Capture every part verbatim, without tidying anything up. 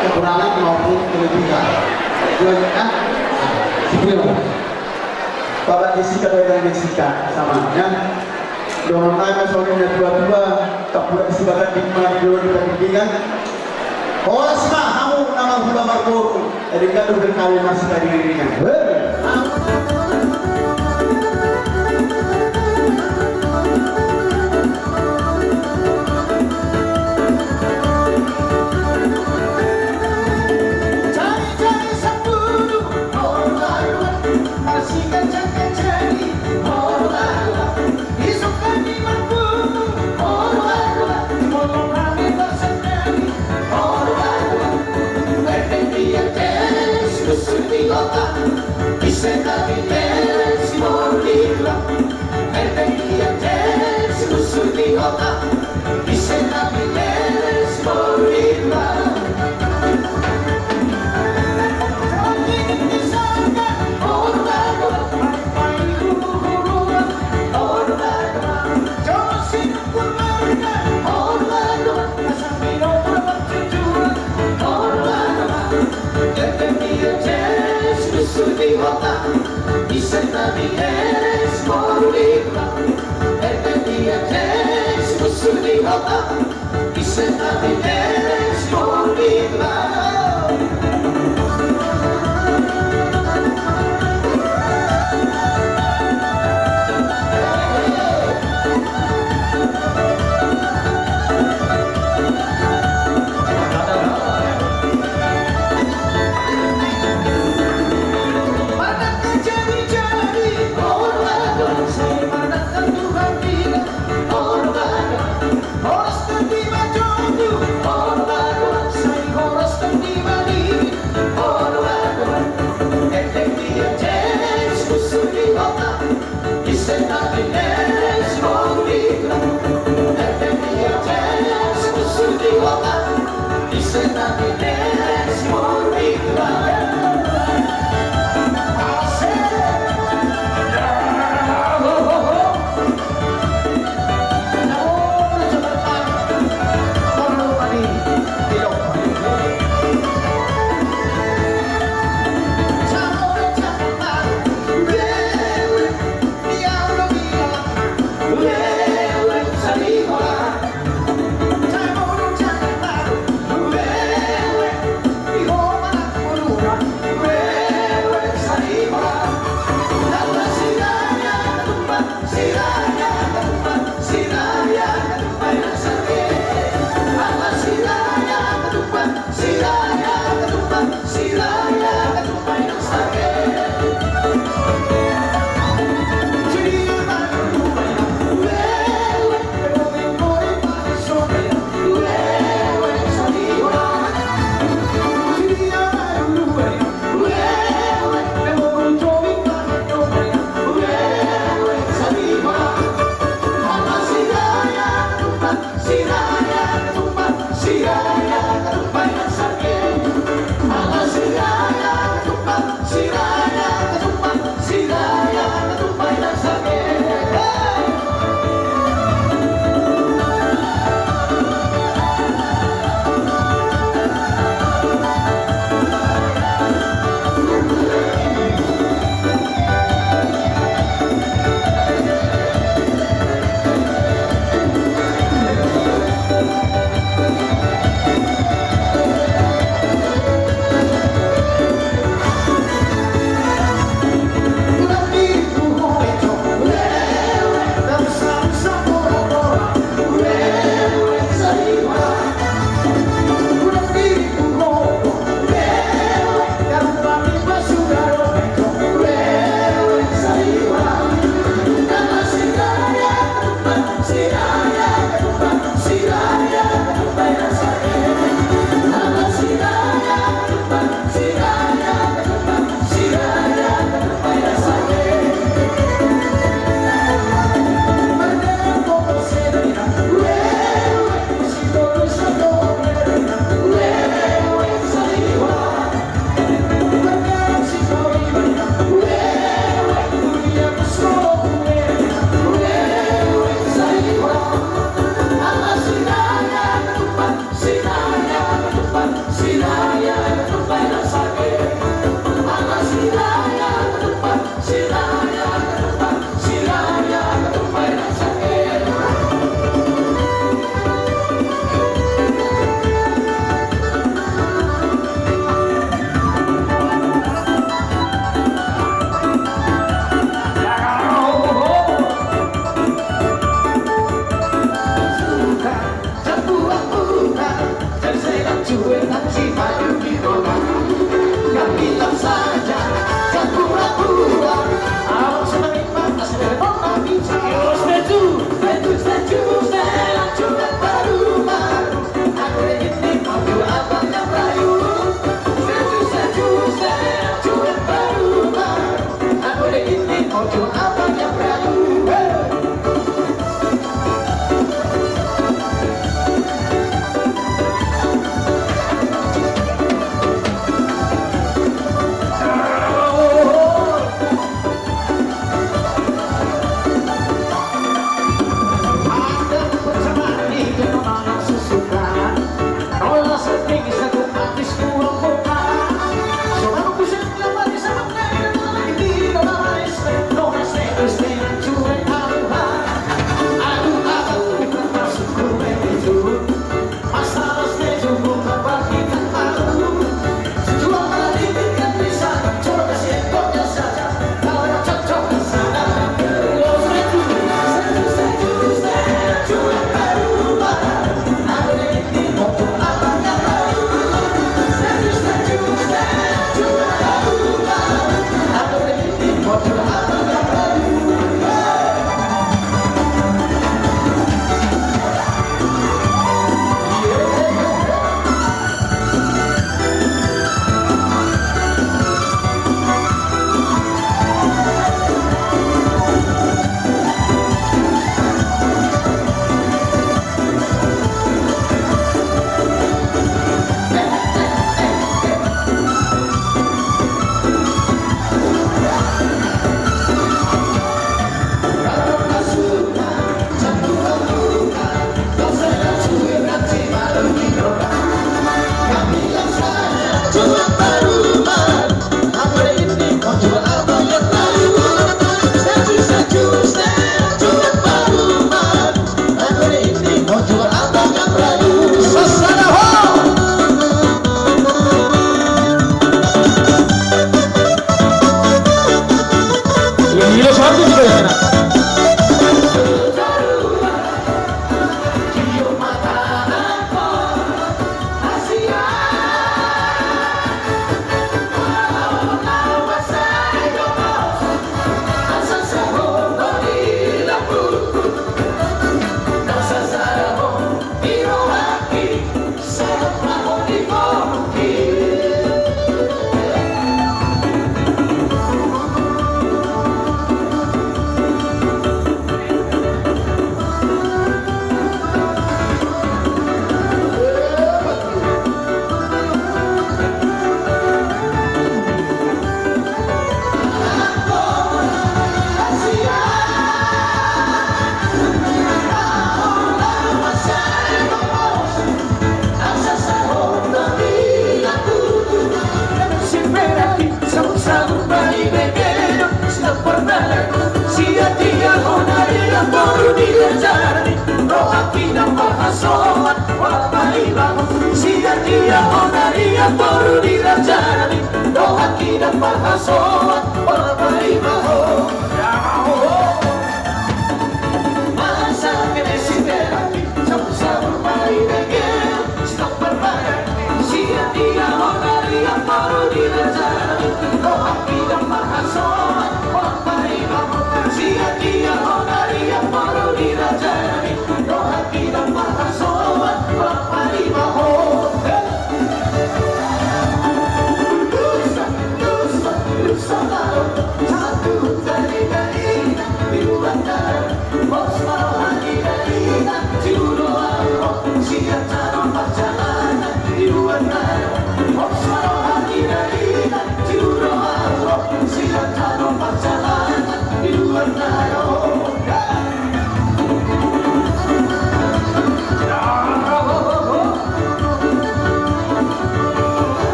Kekurangan maupun kelebihan. Dua, kan? Sipil. Bapak Jessica, Bapak Jessica, sama, ya. Dohonon nami songon na tua-tua, tampulak sibaga di ma di dolo di panggilingan. Horas ma hamu na marhula marboru, jadi gaduh berkali masih tadi dirinya.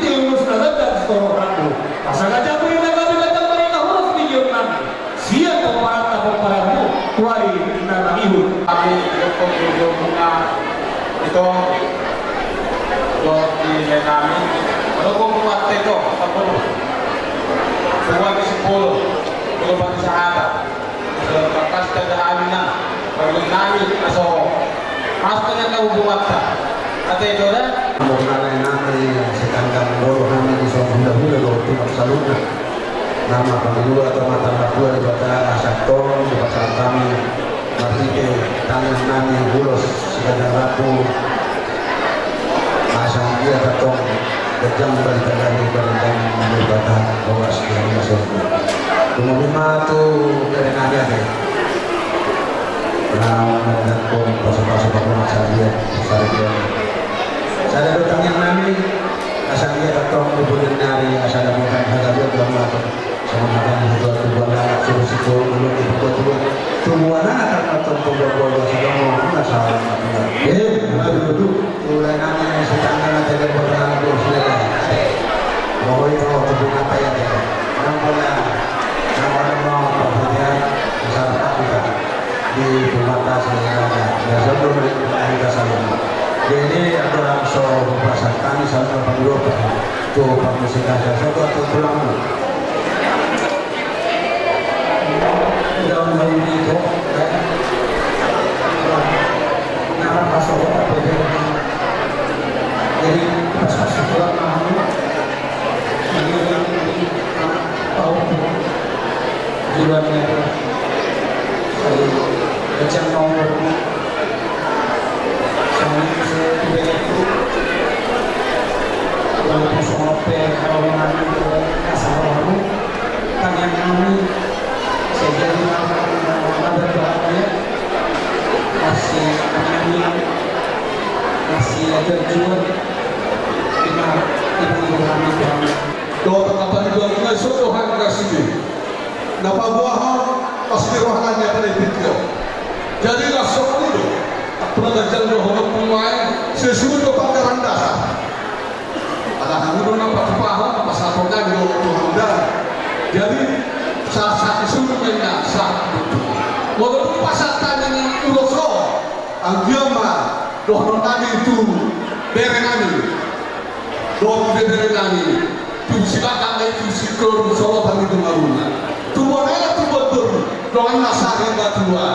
Ulos na ganjang sitorop rambu. Asa ganjang marina gabe, ganjang marina ulos di ngolunami. Sian pomparan na pomparanmu, tu ari na mangihut. Hami dohot di ngolunami, ito, dohot di laenami. Molo ngolunami, ito, sampulu. Sampulu, sampulu, sampulu. Bakas tanda hami na, panggilan nami, aso. Mas tanda na hubungan ta. Ate, ito da. Mungkin nami, setanggang bolo nami di son hula-hula lo, tumak saluna. Nama panggilan atau mata matua di bata asatong, di bata kami. Marhite tangiang nami ulos, siganjang rambu. Asa anggiat tong ganjang barita gabe, ganjang barita horas di ari na saonari. Dung i ma tu bere nami ate. Na mandapothon pasu-pasu pangurang sadia, sadia. Sada do tangiang nami, asa anggiat tong di bulan ni ari, asa dapotan hata dia, gabe atau Sama-sama di tua-tua, anak suruh si tua, belum di tua-tua. Tua anak, anak tua-tua, tua-tua, tua-tua, tua-tua, tua-tua. Eh, aduh, aduh. Mulai nanya si tangga na jaga perkenalan bos lele. Mau itu, mau tepuk apa ya, ya? Nang pala, nang pala mau apa, ya? Besar apa kita? Di rumah tas, ya, ya, ya. Ya, sebelum kita salam. Jadi, aku langsung pasang kami sama penduduk. Tu parmusik asa so tu tulang. Daun daun itu, eh. Ngarang pasok apa dia? Jadi pas pas tulang mau. Jadi yang tahu tujuannya itu. Jadi kecil mau. Dohot angka panitia na so dohot na sini. Na paboahon, pasti rohana ni apa na ipikir. Jadi, langsung dulu. Apa na ganjang dohononku nuaeng, sesuai do panggaran dasar. Ala hami do na patupahon, pasahaton nami do tu hami da. Jadi, sahat-sahat ni solu ma inna, sahat betul. Molo dung pasahat nami ulos on, anggiat ma dohonon nami tu bere nami. Dohot bebere nami, tu si bakang nai tu si toru solotan ni tungaruna. Tu bona na tu bontor, dongan na sari na tua.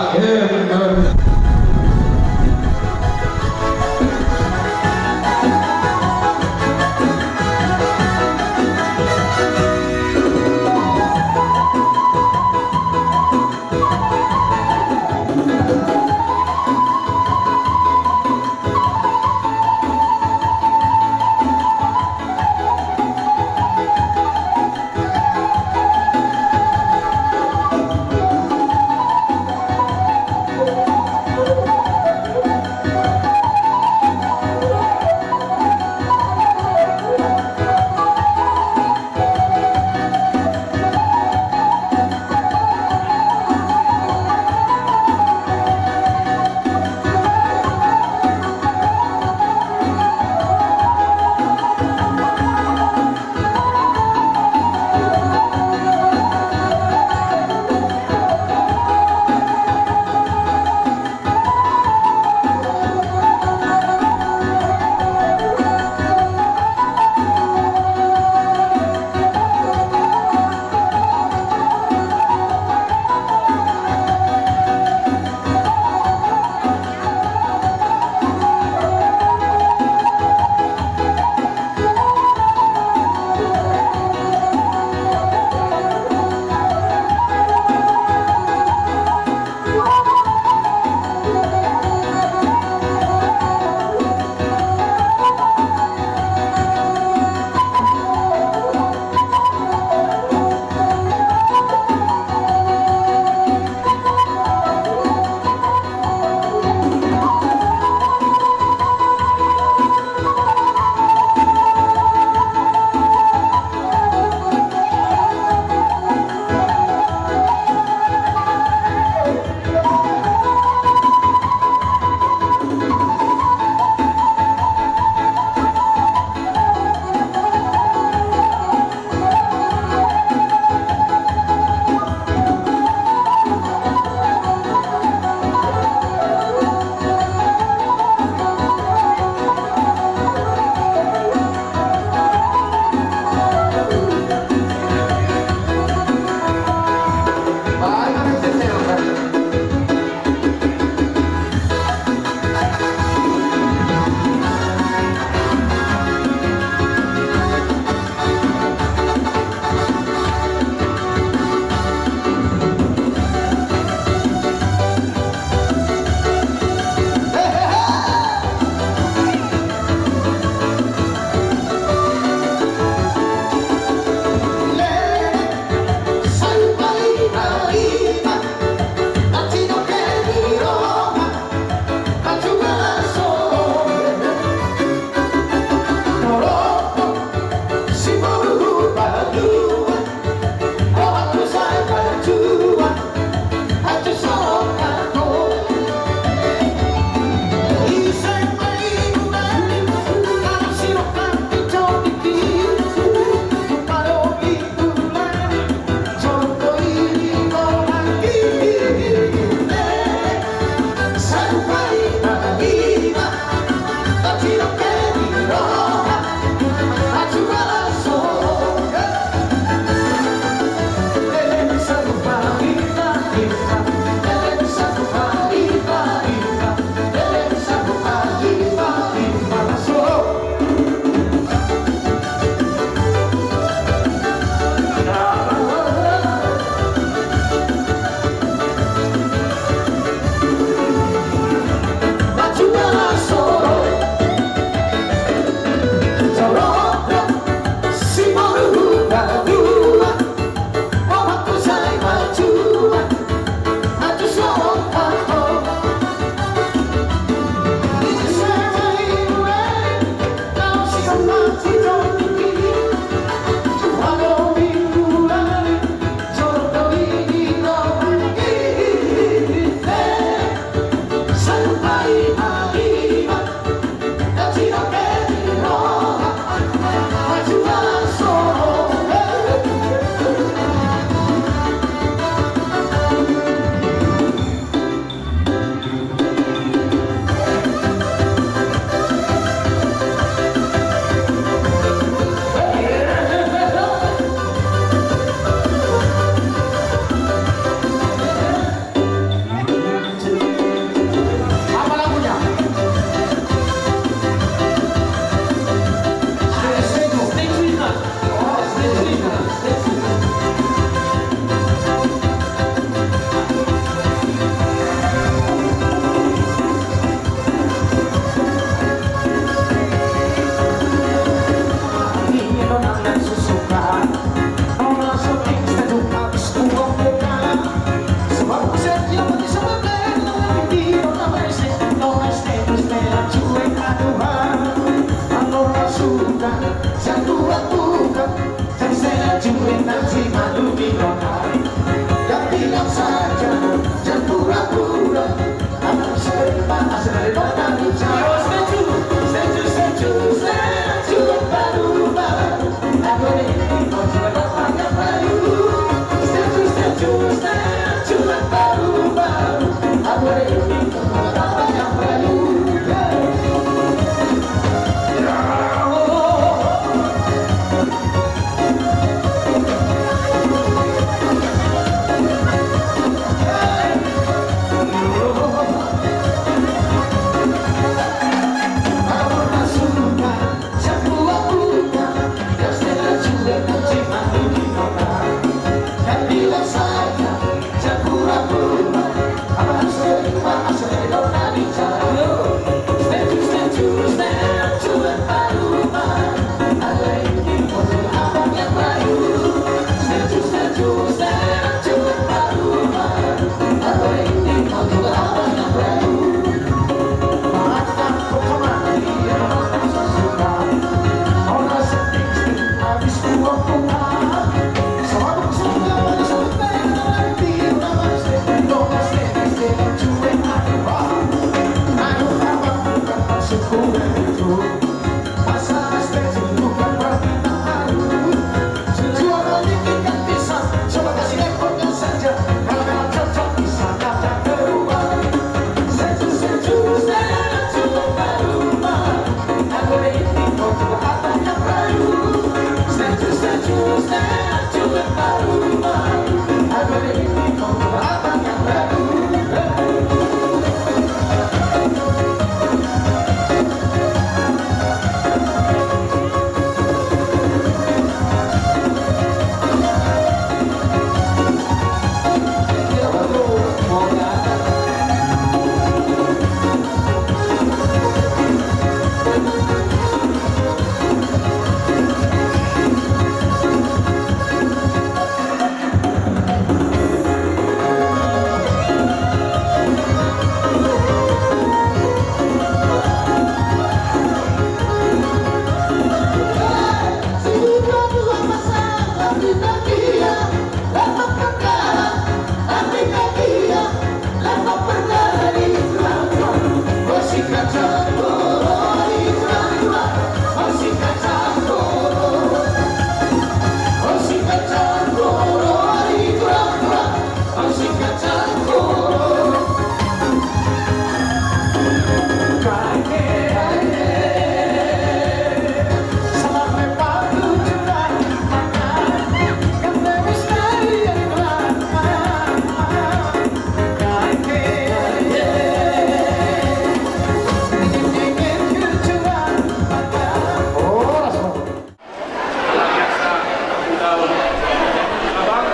Abang,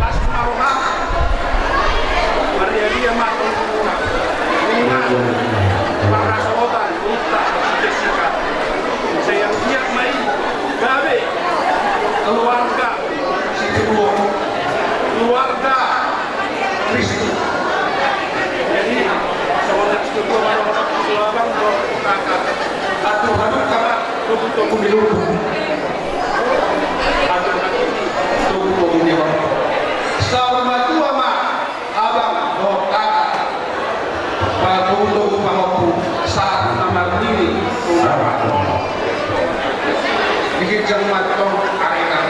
las ma roha, marria-ria ma tongtongmuna. Ingat, parhasohotan, uta, sika-sika. Sai anggiat ma i gabe keluarga situbuhon, keluarga Kristus. Jadi, songon na situtu ma roha, abang, roha, kakak. Atur hamu, kakak. Togu-togu ni luhut. Atur togu-togu ni luhut. Saur matua ma abang dohot kakak. Patogu-togu pahompu sahat na marnini. Di ginjang ma antong aregar,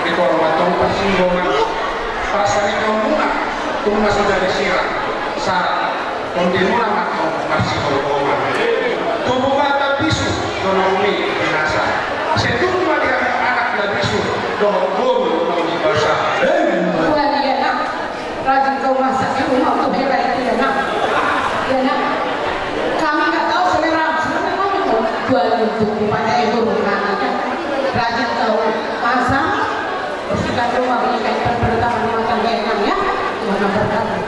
di tor ma antong parsinggongan. Pasahat hamu ma tung na so jadi sirang. Sahat tondimuna ma antong marsigomgoman. Tubu ma tambisu dohot ni binasa. Sai tubu ma di hamu anak na bisu dohot boru na umibasa. Tuhan, ia Nak, rajin kau masak di rumah untuk Hera itu, ya Nak. Ya Nak. Kami nggak tahu selera, sebenarnya kami mau jual untuk pada ibu rumah, ya. Rajin kau masak. Bersihkan rumah, berikan pertama rumah tangga yang, ya. Tuhan memberkati.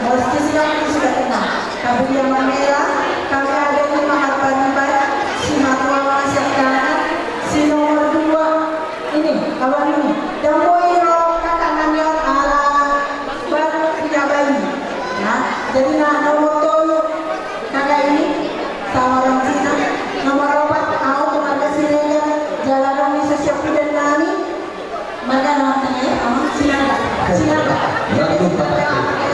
Meski siang ini sudah tenang, tapi dia membela, kami ada ini mengharapkan baik, si matua masih kanan, si nomor dua ini, kawan ini, dan boy lo kakak namion ala bar punya bayi. Nah, jadi nah nomor tolu, kakak ini, sama orang Cina, nomor opat, au tu marga Siregar, jala dung ni sosiok pidana, Marga Lawan Tengah, ya, Amang, silakan. Silakan. Jangan lupa.